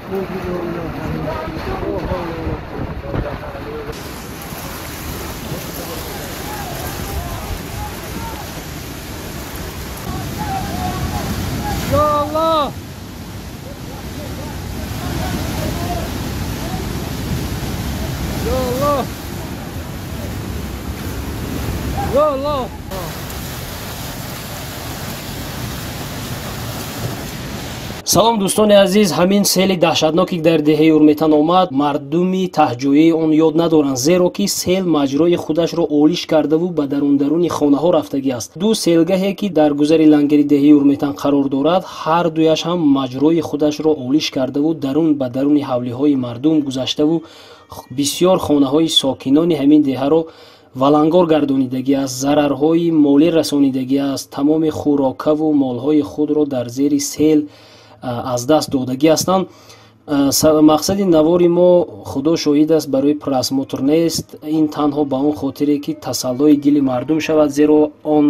Ya Allah! Ya Allah! Ya Allah! Салом дӯстони азиз, ҳамин сели даҳшатноке ки дар деҳаи Урметан омад, мардуми таҳҷоии он ёд надоранд, зеро ки сел маҷрои худашро олиш кардаву ба дарундаруни хонаҳо рафтагӣ аст. Ду селгаҳе ки дар гузари лангери деҳаи Урметан қарор дорад, ҳар дуяш ҳам маҷрои худашро олиш кардаву дарун ба даруни ҳавлиҳои мардум гузаштаву бисёр хонаҳои сокинони ҳамин деҳаро валангор гардонидагӣ аст, зарарҳои молӣ расонидагӣ аст, тамоми хӯрокаву молҳои худро дар зери сел аз даст додагӣ ҳастанд. Мақсади навори мо, худо шоҳид аст, барои просмотр нест. Ин танҳо ба он хотире ки тасаллои дили мардум шавад, зеро он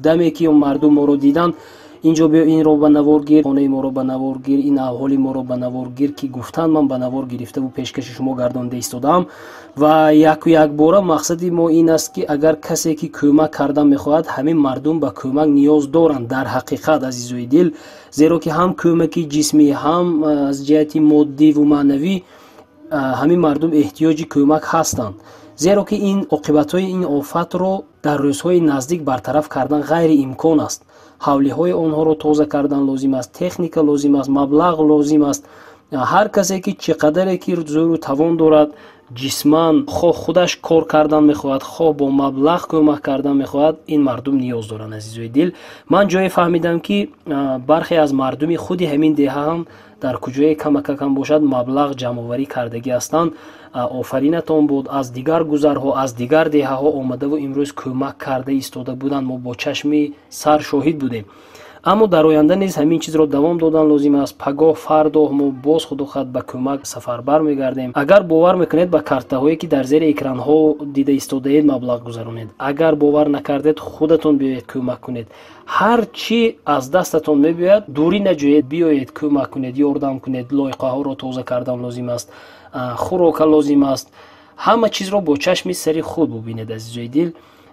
даме ки мардум моро диданд, инҷо биё инро ба навор гир, хонаи моро ба навор гир, ин аҳволи моро ба навор гир, ки гуфтанд ман ба навор гирифтаву пешкаши шумо гардонда истодаам. Ва яку якбора мақсади мо ин аст, ки агар касе ки кӯмак кардан мехоҳад, ҳамин мардум ба кӯмак ниёз доранд дар ҳақиқат, азизои дил, зеро ки ҳам кӯмаки ҷисмӣ, ҳам аз ҷиҳати моддиву маънавӣ ҳамин мардум эҳтиёҷи кӯмак ҳастанд, зеро ки ин оқибатҳои ин офатро дар рӯзҳои наздик бартараф кардан ғайриимкон аст. Ҳавлиҳои онҳоро тоза кардан лозим аст, техника лозим аст, маблағ лозим аст. Ҳар касе ки чӣ қадаре ки зӯру тавон дорад, ҷисман хоҳ худаш кор кардан мехоҳад, хоҳ бо маблағ кӯмак кардан мехоҳад, ин мардум ниёз доранд, азизои дил. Ман ҷое фаҳмидам, ки бархе аз мардуми худи ҳамин деҳа ҳам дар куҷое камакакам бошад маблағ ҷамъоварӣ кардагӣ ҳастанд. Офаринатон буд, аз дигар гузарҳо, аз дигар деҳаҳо омадаву имрӯз кӯмак карда истода буданд. Мо бо чашми сар шоҳид будем. Аммо дар оянда низ ҳамин чизро давом додан лозим аст. Пагоҳ фардоҳ мо боз худо хоҳад ба кӯмак сафарбар мегардем. Агар бовар мекунед, ба картаҳое ки дар зери экранҳо дида истодаед маблағ гузаронед. Агар бовар накардед, худатон биёед кӯмак кунед. Ҳар чӣ аз дастатон мебиёяд, дурӣ наҷӯед, биёед кӯмак кунед, ёрдам кунед. Лоиқаҳоро тоза кардан лозим аст, хӯрока лозим аст. Ҳама чизро бо чашми сари худ бубинед, азизои дил.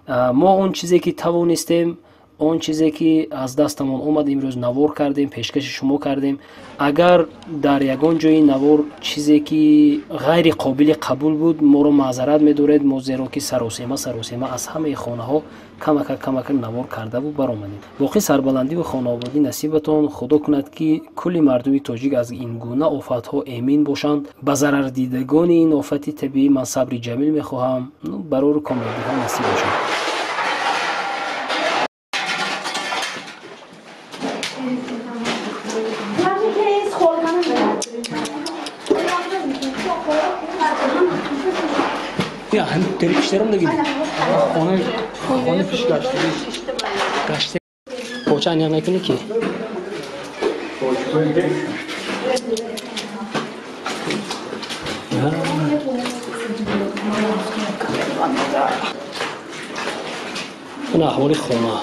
Мо он чизе ки тавонистем, он чизе ки аз дастамон омад, имрӯз навор кардем, пешкаши шумо кардем. Агар дар ягон ҷои навор чизе ки ғайри қобили қабул буд, моро маъзарат медоред. Мо зеро ки саросема саросема аз ҳамаи хонаҳо камака камака навор кардаву баромадем. Боқӣ сарбаландиву хонаободӣ насибатон. Худо кунад, ки кулли мардуми тоҷик аз ин гуна офатҳо эмин бошанд. Ба зарардидагони ин офати табиӣ ман сабри ҷамил мехоҳам. Барору комёбиҳо насиб бошад. Hem deri pişlerim de gibi. Xona piş gaçtı. Gaçtı. Poğaça anyan ekini ki. Bu ahvoli xona.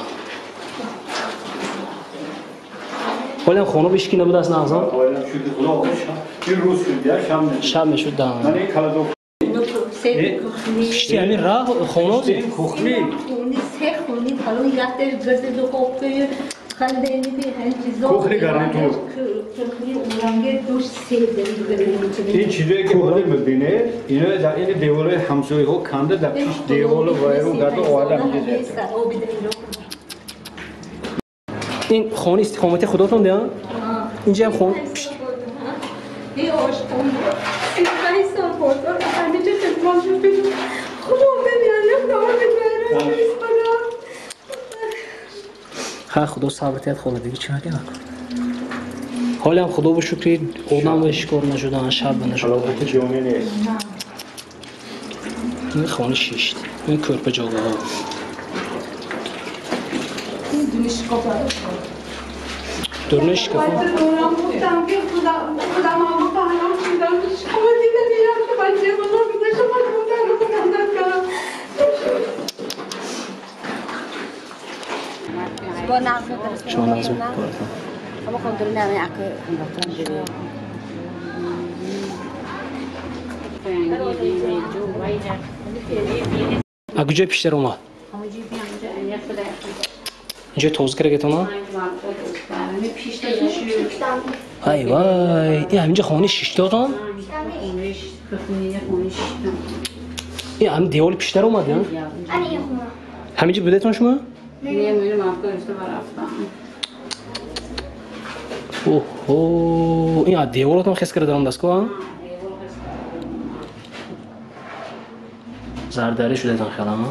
Ҳолиам хона бишки набуд аст нағзон? Bir rus ya şam ne? Шаб мешуд да. Hani Karadok. Пишти ҳамин раҳ хона Кухни. Кухни гарнитур. Ин чизое ки ҳозир мебинед, ино дар ин девораи ҳамсояҳо канда дар пиш девору вайрон карда оварда мегузард. Ин хона истиқомати худотон деа? Инҷа ҳам хона. Ха, худо сабр диҳад, хонадагӣ чӣ мекунад? Ҳолиам худо ба шукри одам ба шикор нашудан, шаб ба нашудан. Ин хона шишт, ин кӯрпа ҷогаҳо. Дурни шикофо. Шумо назм. А куҷои пиштар омад? Инҷо тоза карагетона? Ай вай, ин ҳаминҷо хонаи шиштотон? Ин ҳам девори пиштар омад, я? Ҳаминҷо будетон шумо? Оҳо, ин аз деворотон хес карда даромадааст ко? Зардарӣ шудетон хелам, а?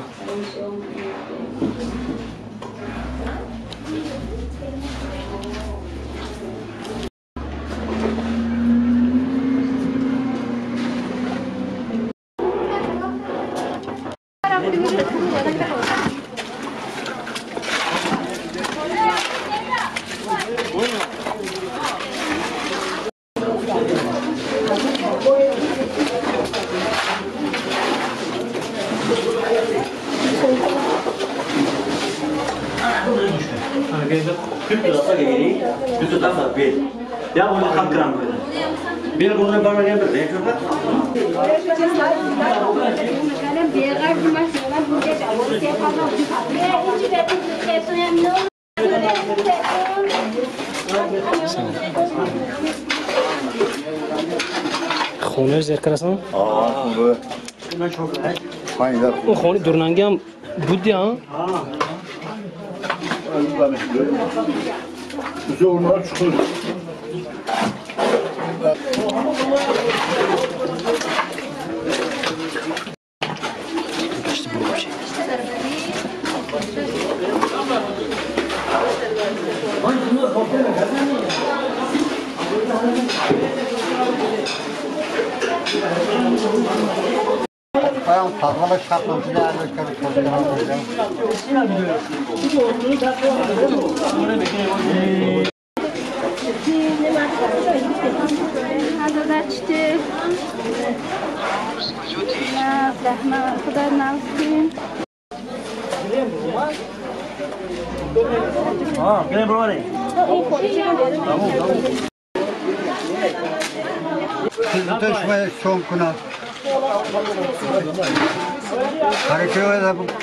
Хонаи зеркарасан? Он хонаи дурнангиам буди, а?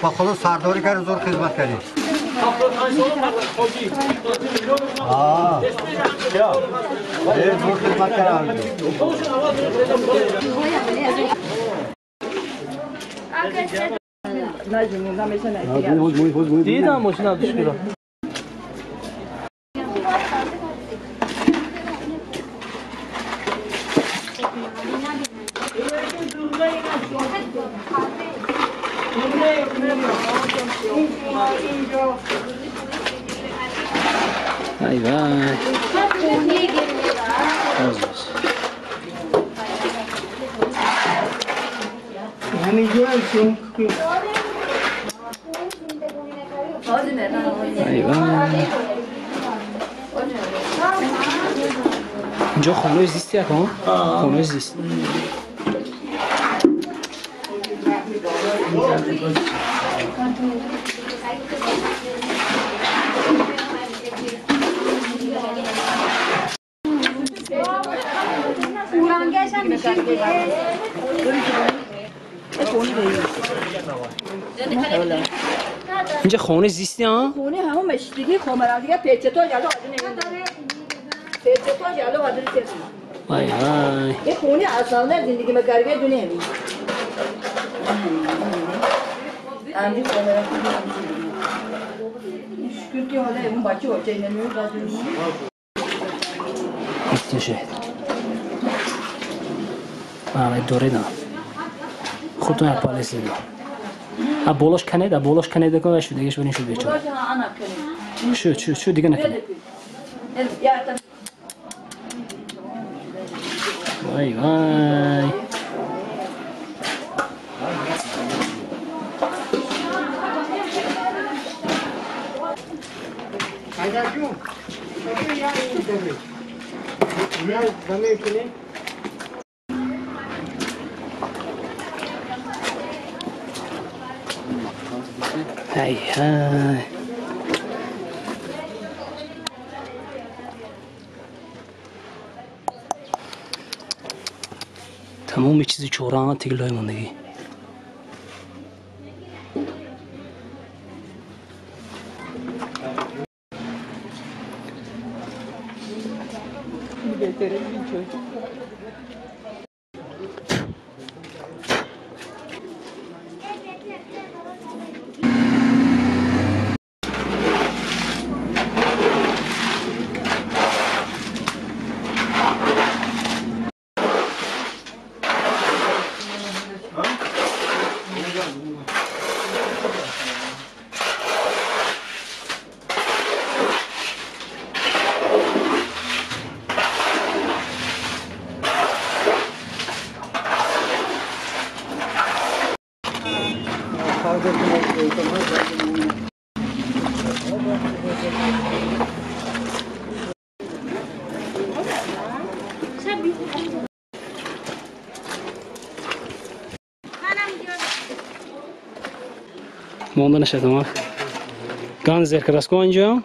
با خدا سرداری کرد زور خدمت کردی. آه. زور خدمت کرد. دیدم ماشین ابدش کرد. Ай вай. Боз. Ай вай. Инҷо хонаи зисти як, ҳа? Хонаи зист. اینجا خونه زیستی ها؟ خونه همون مشتیگی خمره دیگه پیچه تا جلو آدم پیچه تا جلو آدم وای وای این خونه اصلا زندگی مکرگه دونه همی امی خمره شکر که حالا اون بچه بچه نمیاد گفته آره دوره نه خودتون اپالیس دیدم болош канед, болош канед кун ва дигаш барин шуд бечора. Шуд, шуд, шуд дига накунед. Вай вай. Ай ай. Тамоми чизи чораана тиглой мондагӣ. Монда нашадам. Ган зер краско анҷо.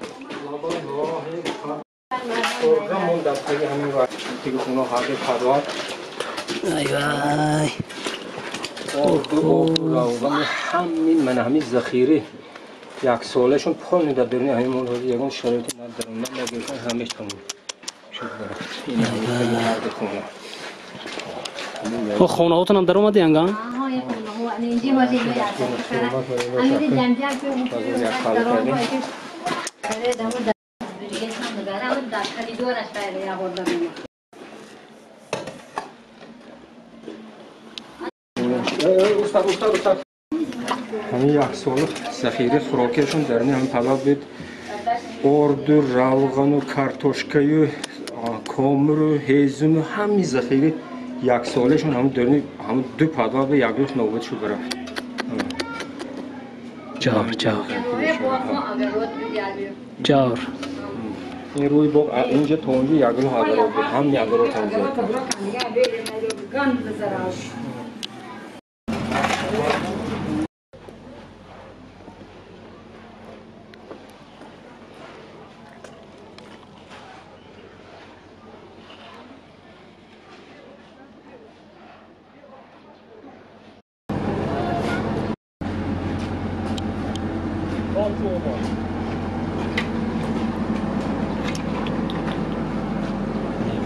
Ай вай. Ҳамин мана ҳамин захираи яксолашон полни дар даруни ҳамин мол ҳозир ягон шароити надарунда нагирифтан ҳамеш тамом шуд. Хо хонаҳотонам даромади анган? Ҳамин яксола захираи хӯрокиашон даруни ҳамин палав буд. Орду, равғану, картошкаю, комиру, ҳезуму ҳамин захираи яксолашон ҳамин даруни ҳамин ду палав як рӯз нобуд шуд барафт. Ҷавр, ҷавр. Ҷавр. Ин рӯи боғ инҷа то онҷо як рӯз агарот буд. Ҳамин агарот ҳам зиёд.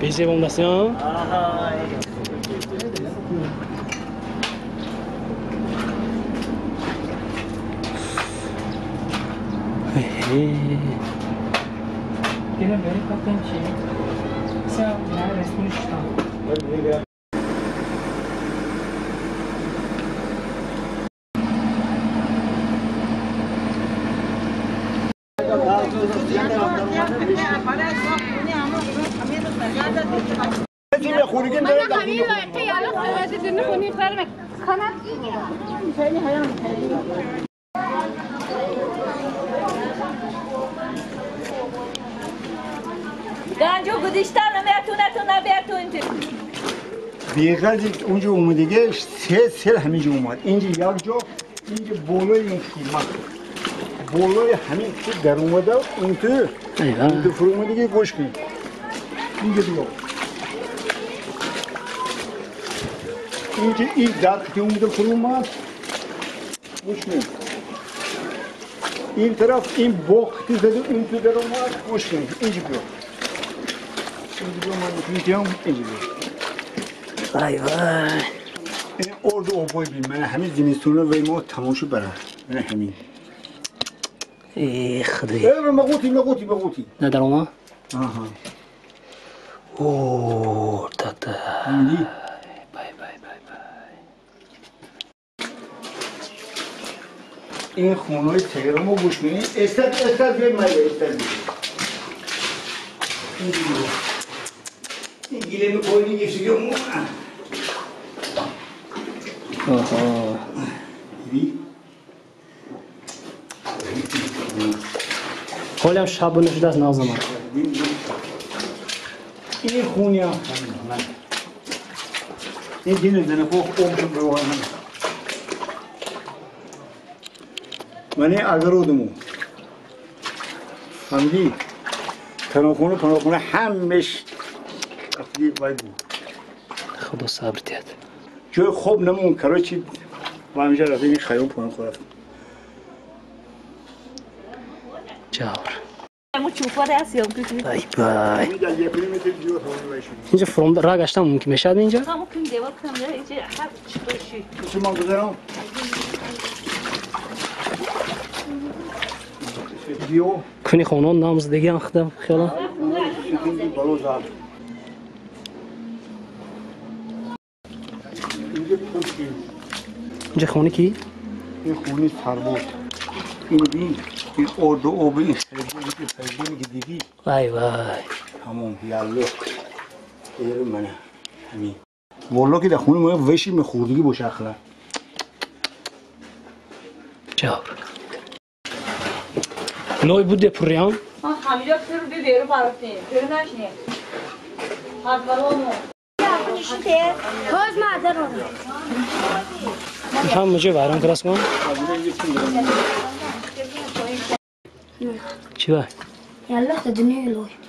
Безебом дастиам? بیغرض اونجا اومدگه سه سل همینجا اومد. اینجا یک جا، اینجا بالای این خیمه، بالای همین تو در اومده، اون تو، اون تو فرو اومدگه گوش کن. اینجا بیا. اینجا این در که اومده فرو اومد، گوش کن. این طرف این باغ که زده اون تو در اومد، گوش کن. اینجا بیا. اینجا بیا من میتونم اینجا بیا. ای وای. این ارد آبای بی من همین زمستونه و ما تماشا برم. من همین. ای خدای. ای مغوتی مغوتی مغوتی. نه در اومد؟ آها. اوه تا تا. بای بای بای بای. این خونه‌های تهران رو گوش کنی. استاد استاد بیای مایه استاد. این گیره می‌کنی یه چیزی اون. آها. حالا شب نشده از نازم. این خونی هم این دینه زنه خوب اومشون به من. من اگرودمو. همگی پناهخونه پناهخونه همش اصلی وای بود. خدا صبر دهد. ҷои хоб намон, короче, ва ҳаминҷа рафтем, ин хаём поён хӯрафт. Ҷавр. Ай бай. Инҷа фуром ра гаштан мумкин мешавад инҷа? Куни хонон намзидагиам худам хиёлам. Инҷа хони ки? Ин хони сарбоз. Ин бин, ин орду об, ин фаридуни ки дидӣ. Вай вай. Ҳамон ялло. Эр мана ҳамин. Волло ки дар хони мо веши мехӯрдагӣ боша ахла. Ҷавр. Лой буд пурриам? Ҳаминҷо пур биберу марафтем. Пур нашнем. Ҳадваромо. ҳама ҷой вайрон кардаст мо? Чӣ вай?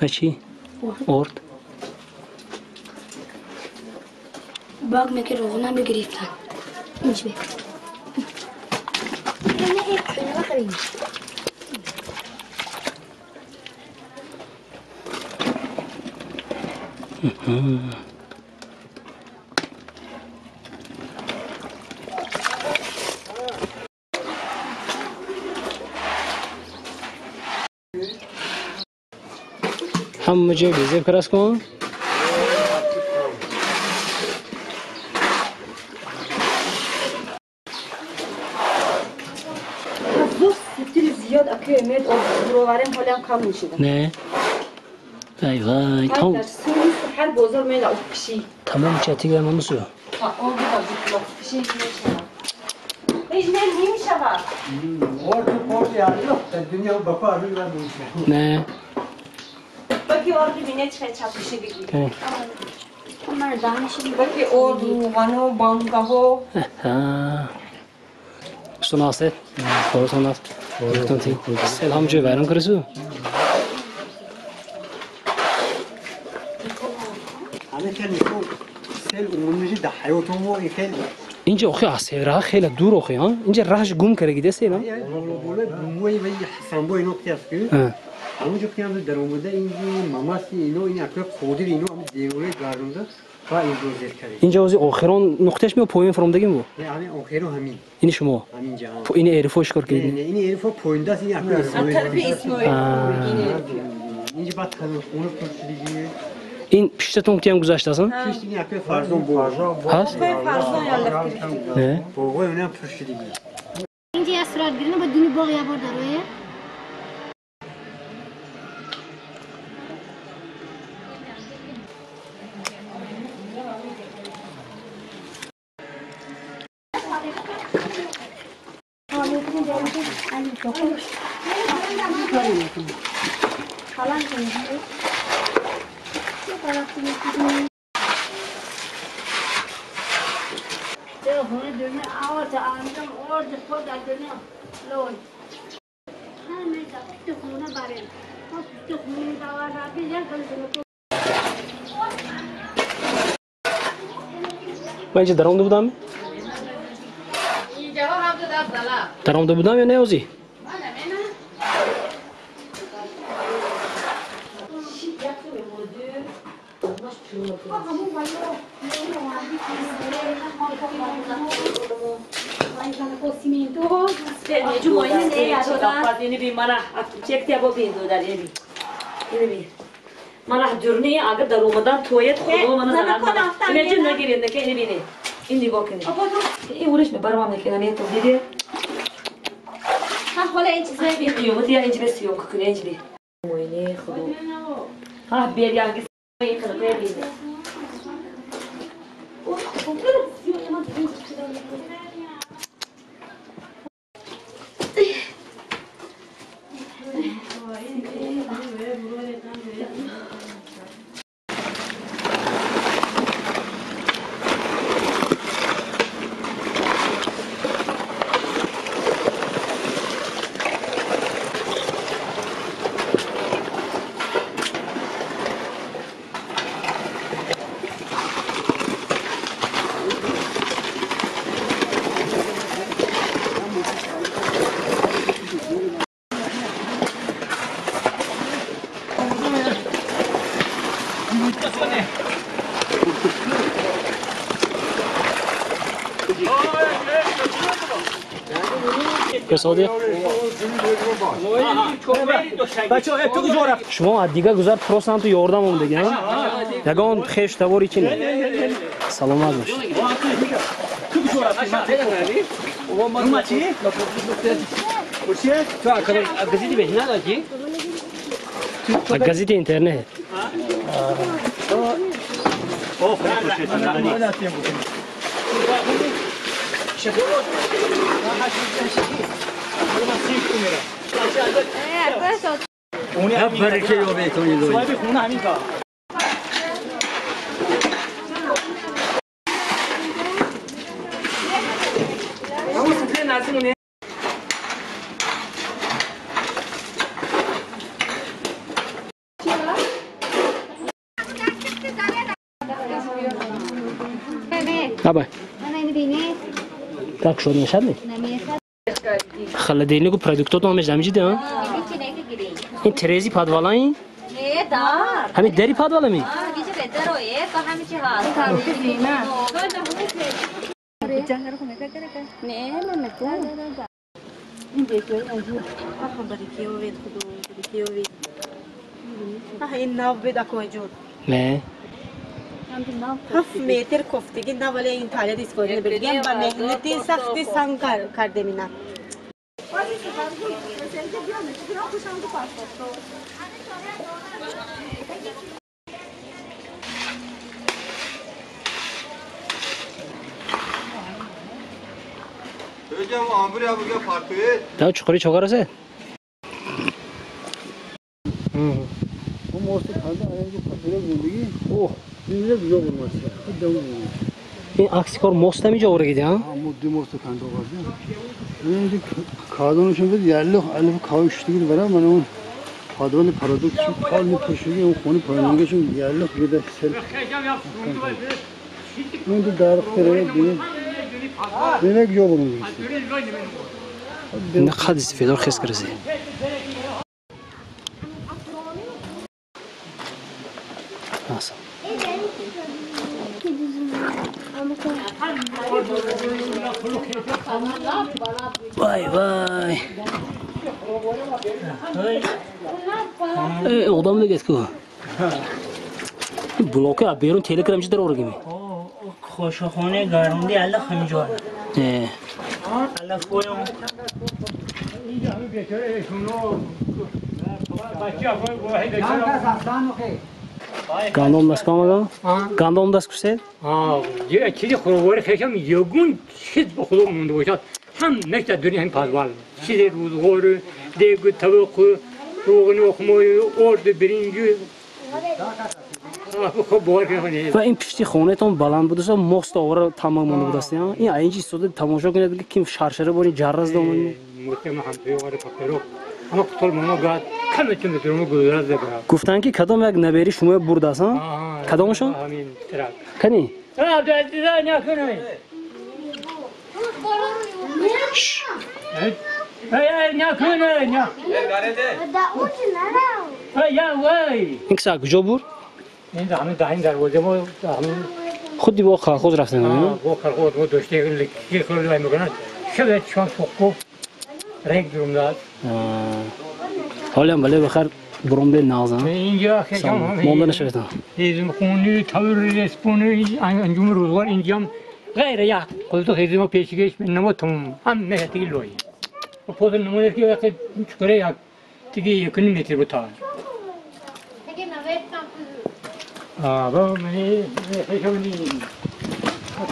А чӣ? Орд? Баг меки роғна мегирифтан. Инч бе. ҳама ҷой безеб кардаст кун? Зиёд аки мед об буроварем, ҳолиам кам мешида. Не. Ай вай, там. Ҳар бозор мена об киши. Тамом чатига мамусу. Ҳа, об бозор киши мешава. Ҳеҷ не намешава. Орду порт ялло, дунё ба па рӯй ва меша. Не. Баки орду мине чӣ чапиши биги. Баки орду, вано, банкаҳо. Ҳа. Устон ҳастед? Коротон аст? Сел ҳам ҷой вайрон карасу? Инҷа охи аз сел хеле дур охи, ҳа? Инҷа раҳш гум карагида сел, ҳа? Ҳамонҷо ки ҳам даромада инҷо мамаси ино ин акои қодир ино ҳам девораи гардонда ва инҷо зер кард. Инҷо ози охирон нуқташ мео поён фуромдагим бу? Не, ҳамин охирон ҳамин. Ини шумо? Ҳаминҷа. Ини эрифо шикор кардед? Не, ини эрифо поёндаст, ини акои Исмоил. Тарафи Исмоил. Инҷа баъд хона пур шудиги. Ин пиштатон кутиам гузаштааст? Пишт ини акои Фарзон бу. Ҳаст? Акои Фарзон яллаф гирифтиги. Не? Боғои онам пур шудиги. Инҷа як сурат гирина ба дуни боғ як бор дароя. Ман инҷа даромада будам? Даромада будам ё не озӣ? Мана дурни агар даромадан тоят худо мана зарар. Инеҷа нагиред наке ини бинед. Ин нигоҳ кунед. Ин уриш мебарам наке намето диде. Ҳа ҳола ин чизай би қиёмат я инҷи бе съёмка кунед инҷи би. Мойне худо. Ҳа бер янги ин қилқе бине. Оҳ, Содиқ шумо аз дига гузар просто ту ёрдам омдага, ягон хеш тавори чи не? Саломат бошед. Газети интернет. Так шуд мешад не? Холодильнику продуктотон ҳамеш дамиҷида? Ин терези подвала ин? Не, дар. Ҳамин дари подвала ми? Не. 7 метр кофтагӣ на, вале ин талия истифода набурдем, ба меҳнати сахти санг кардем ина. Да чуқури чоқар аст? Ин акси кор мост ҳаминҷо оваргиди, а? Ду мост канда овардем. Кадонашон буд, яллих алиф кавиштиги бара ман он подвали продуктшон полни пушиги он хони поёнингашон яллих гида сел. Ин ду дарахт бинед. Бинед ҷо бурун. Ин қад истифодор хес карзи. Аса. Вай вай. Одам дегет ку. Блоки берун телеграм чи дар оргими? Хошохоне гаронди алла ҳамиҷо. Э. Алла коям. Гандум даст камага? Гандум даст кусед? А, чизи хӯрокворӣ хешам ягон чиз ба худо монда бошад. Ҳам нешта дунё ҳам подвал. Чизи рӯзғору, дегу, тавоқу, рӯғани охмою, орду, биринҷу. Ва ин пишти хонатон баланд будааст, мост овара тамом монда будааст. Ин айнҷи истода тамошо кунед, ки ким шаршара бори ҷарраз домон. Гуфтанд ки кадом як набери шумо бурдааст, а? Кадомашон? Кани? Ин киса куҷо бур? Худи бо колхоз рафтан. Бо колхоз мо доштем, ки хӯрда мекунанд. Шаб чон соққу рег дурумдад. Ҳолиам бале бахар буромде нағзан. Инҷа хешам монда нашаведам. Ҳезум хуни, тавр респони, анҷум рӯзғор инҷам ғайра як қулду ҳезумо пешигеш намо тамом. Ҳам меҳатиги лой. Поза намуна ки вақт чуқура як тиги 1.5 метр бута. А, ба мани хешовни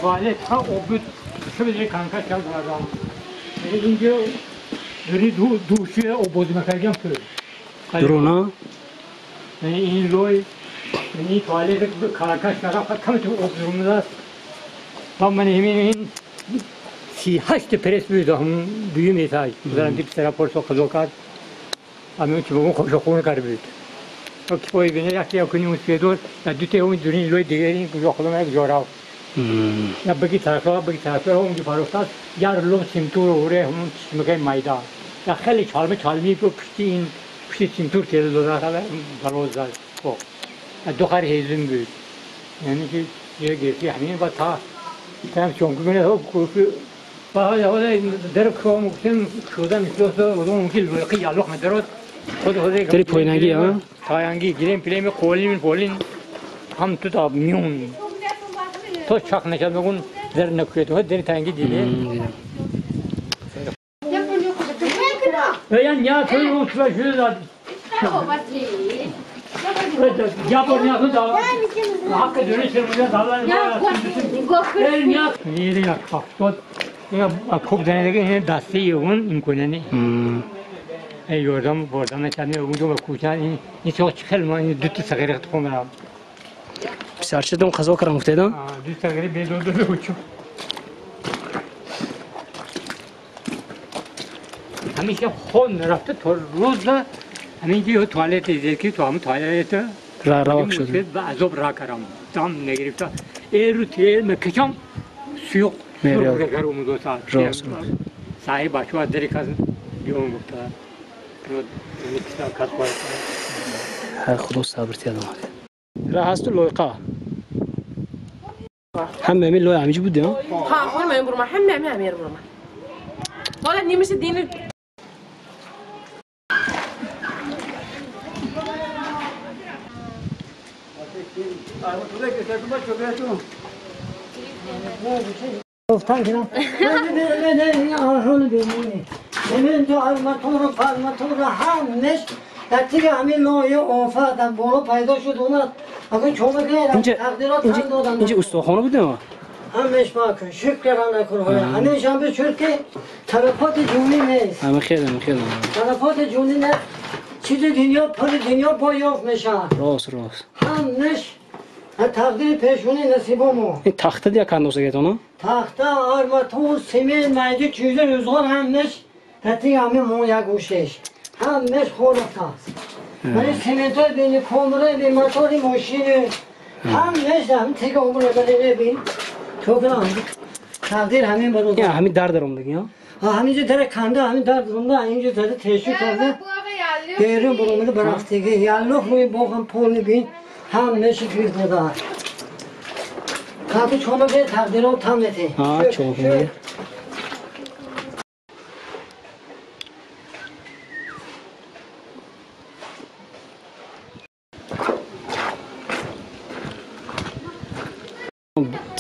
туалет ха обуд шабеди канка чал дорам. Инҷа дури души обоз мекардам пур. Дуруна? Ин лой, ин туалет канка чал кам ту об дурумдааст. Ба мани ҳамин ин 38 пресс буд ҳам дуюм этаж. Масалан дип сара порсо қазо кард. Ҳамин ки бо хошохун кард буд. Ой, бина як якуним успедор, я дуте он дурин лой дигарин куҷо худам як ҷо рафт. Я баги тарафа, баги тарафа, он ҷо фарофтад, яр лом симтур оре ҳамон чишмакаи майда. Я хеле чалме чалми бо пушти ин пушти симтур тела дода хала бароз зад. Хоб. دو خر هیزم بود یعنی که یه گرفتی همین با تا تام چون کنه هو کوفی با در کوم گفتم شدم مثل تو ممکن لقی یالوخ مدرات خود خود داری پایینگی ها تاینگی گیریم پلیم قولین پولین هم تو تا میون تو چاق نشد بگون در نکوی تو در تاینگی دیده یا نیا تو اون تو شده پسرچتون قضا کردم گفتیدم؟ همیشه خون رفته تا روز همین توالت که تو هم توالت را شد به عذاب را کردم دم نگرفته ای رو تیر مکشم سوق سوق دو ساعت صاحب بچه‌ها در کاز بیوم گفته هر خدا صبر تیادم را هست لویقا هم همین لوی همیشه بوده ها ها هم همین برما هم همین همین برما حالا نیمش دین گفتن که نه نه نه آرون بینی ببین تو ارمتون رو پرمتون رو همش در دیگه همین لایه آفت هم بالا پیدا شد اومد اگه چوبه که تقدیرات هم دادن اینجا استاخانه بوده ما همش باکن شکر کردن نکن همش هم به شد که تلفات جونی نیست همه خیلی همه خیلی تلفات جونی نه چیز دنیا پر دنیا با یافت میشه راست راست همش تقدیر پیشونی نصیبمو این تخته دیگه کندوسه گیتونو تخته آرماتور سیمین مایده چیزه روزگار همش حتی همین مو یک گوشش همش خورفت است ولی سیمنت بین کمره بین موتور ماشین همش هم تیک عمره بله بین تو کنم تقدیر همین برو یا همین در درم دیگه ها همینجا در کنده همین در درم اینجا در تشو کرده بیرون برو برفتگی یالوخ روی باغم پول بین هم نشی توی داده کافی چون به تقدیرات تام نتی ها چون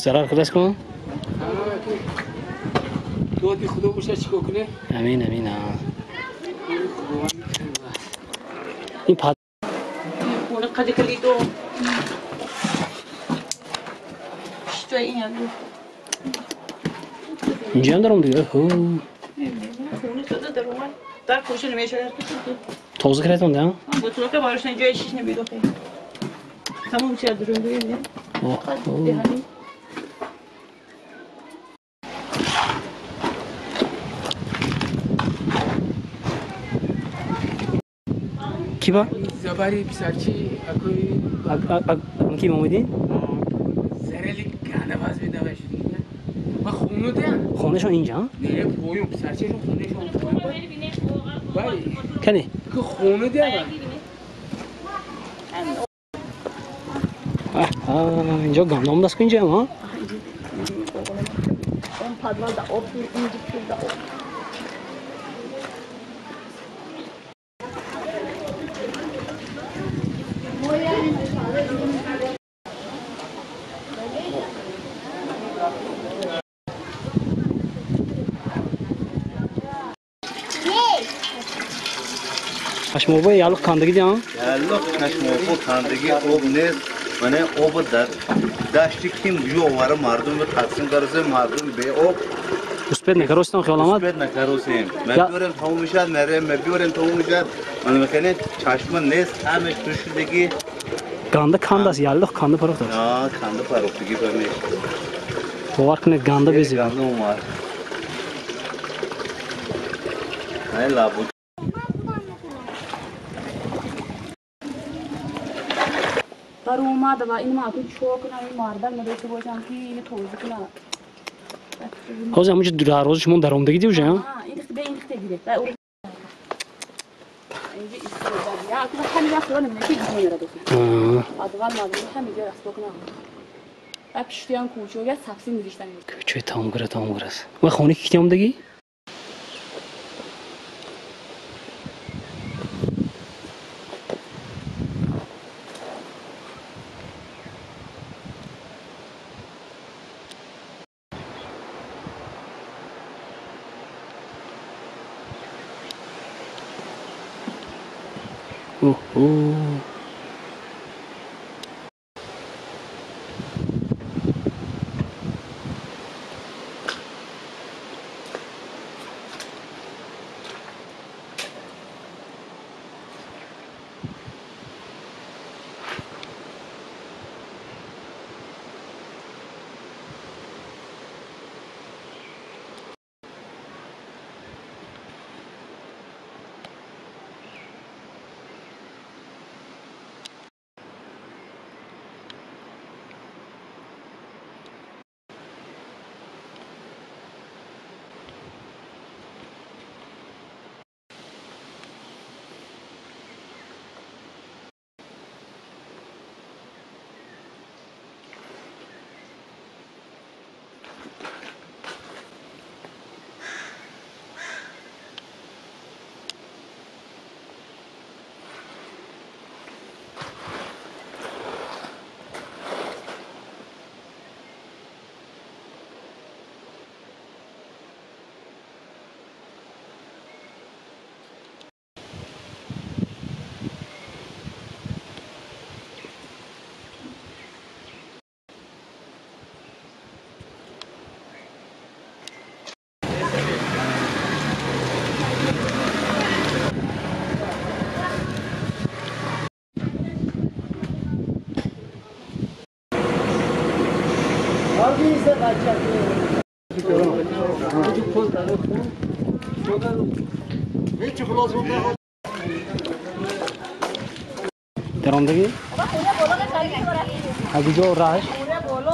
ضرر خلاص کن دادی خدا باشه چیکار کنه امین امین این پاد خونه قدی کلیدو شتوی این اینجا هم دارم دیگه خونه شده در اومد در کوشه نمیشه در تازه کردم ده با تو که بارش اینجا شیش نمیدو خیلی تمام چیز درون دیگه کی با؟ زبری پسرچی اکوی کی مومدین؟ زرلی گنده باز میده باشه ما خونه ده خونهشون اینجا؟ نه پویون پسرچیشون خونهشون بله کنی؟ که خونه ده اینجا گندم دست اینجا ها؟ اون پادوال دا آب اینجا دا آب چشم‌آبی یالوخ کندگی دیان؟ یالوخ چشم‌آبی کندگی آب نیست من آب در دشتی کیم جو آواره مردم به تقسیم کرده مردم به آب اسپید نکروستم خیال آمد؟ اسپید نکروستیم من بیارم تموم میشد نره من بیارم تموم میشد من میکنه چشم نیست همش توش دیگه گنده کند است یالوخ کنده پروخت است نه کنده پروختگی برمیش باور کنید گنده بیزی گنده اومد نه لابد در اومد و این ما تو چوک نه این مردم نداشته باشم که اینو توزیع کنه ҳозир ҳамонҷо дар розу шумо даромадагӣ диужа این به این خته گیره. اینجا ایستاده. یا تو همین وقت رو نمی‌شه که میره دوست. ادوان مادر همین جا راست بکنم. و پشتیان کوچه یا سبزی می‌ریختن. کوچه تام گره است. و خونه کی تام دیگی؟ اوه درآمدگی؟ از اینجا راهش؟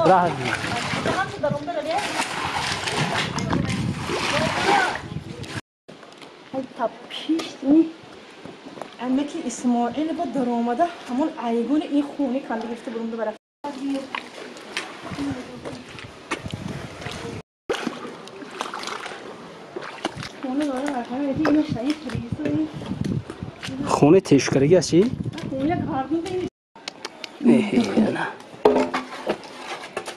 راه تا پیش عمکی اسماعیل با درآمده همون ایگون این خونه کنده گرفته برونده برفت. خونه تشکرگی هستی؟ نه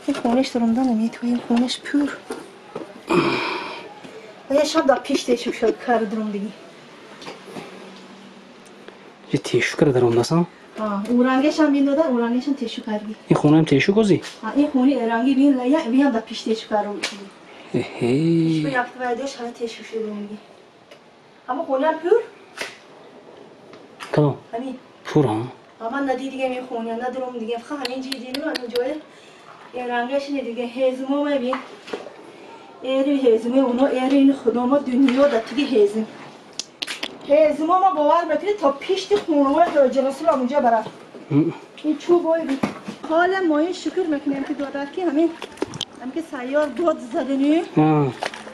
این خونش درونده نمیتوی این خونش پور و یه شب در پیش تشک شد کار درون دیگی یه تشکر درونده سن؟ او رنگش هم بین داده او رنگش هم تشک کردی این خونه هم تشک گوزی؟ این خونه رنگی بین لایه بین در پیش تشک کار هی شو یافت وردش همه تشک شد درون اما خونه هم پور؟ کدام؟ همین پور ها؟ اما ندی دیگه می خونه ندارم دیگه فقط همین جی دیدیم همین جای یه رنگش اینه دیگه هیزمو ببین ایری هیزمه اونا ایری این خدا ما دنیا در دیگه هیزم هیزمو ما باور میکنی تا پیشت خونه های حاج رسول اونجا برفت این چوب های حالا ما این شکر میکنیم که دادر که همین هم که سیار داد زدنی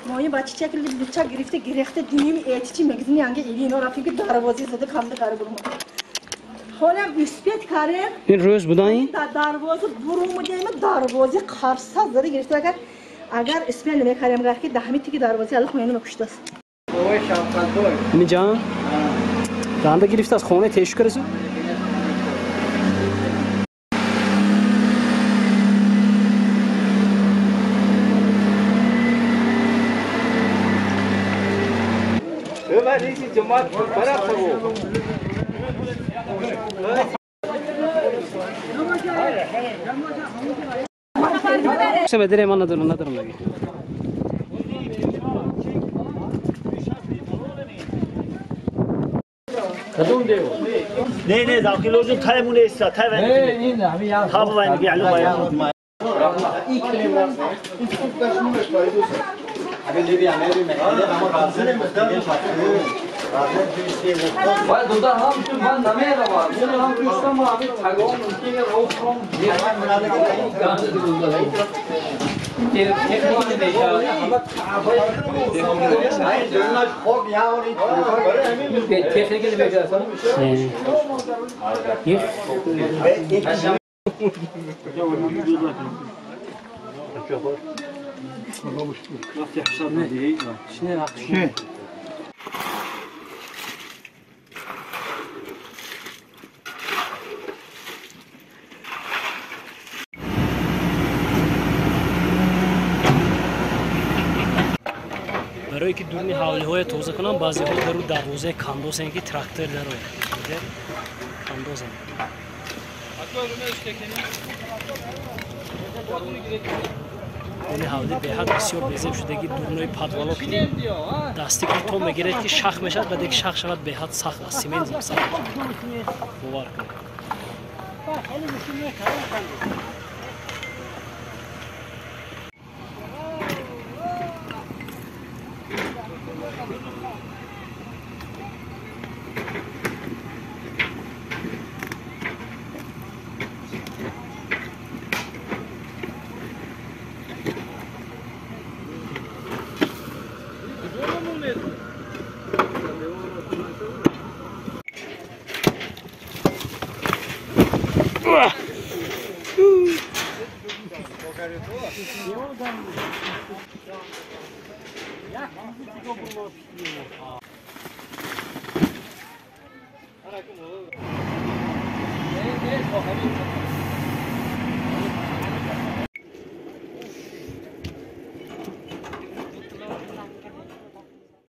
ما این بچه چکل بچه گرفته گرفته دنیم ایتیچی مگزینی انگه ایلی اینا رفتیم که دروازه زده کمده قرار برم حالا اسپیت کردیم این روز بودن این؟ دروازه برون دروازه قرصه زده گرفته اگر اسپیت نمیکردیم اگر که دهمی تیکی دروازه الان خونه نمیکشت است. اینجا؟ دنده گرفته از خونه تشکر کرده؟ سه من ندارم ندارم دیگه. نه نه داخل لوزو تایمون است تای نه نه همین یا تا باید میگه باید دودا هم تو من نمیرم من هم تو استم همین تگام ممکنه رو کن. Барое ки дуруни ҳавлиҳоя тоза кунам, баъзеҳо дару дарвозаи кандозем, ки трактор дарояд. Кандозем. Дуруни ҳавли беҳад бисёр безеб шудаги, дурунои подвало ки дасти ки то мегиред ки шах мешавад, баъде ки шах шавад беҳад сахт аст, семент сахт мешавад. Бовар кунед.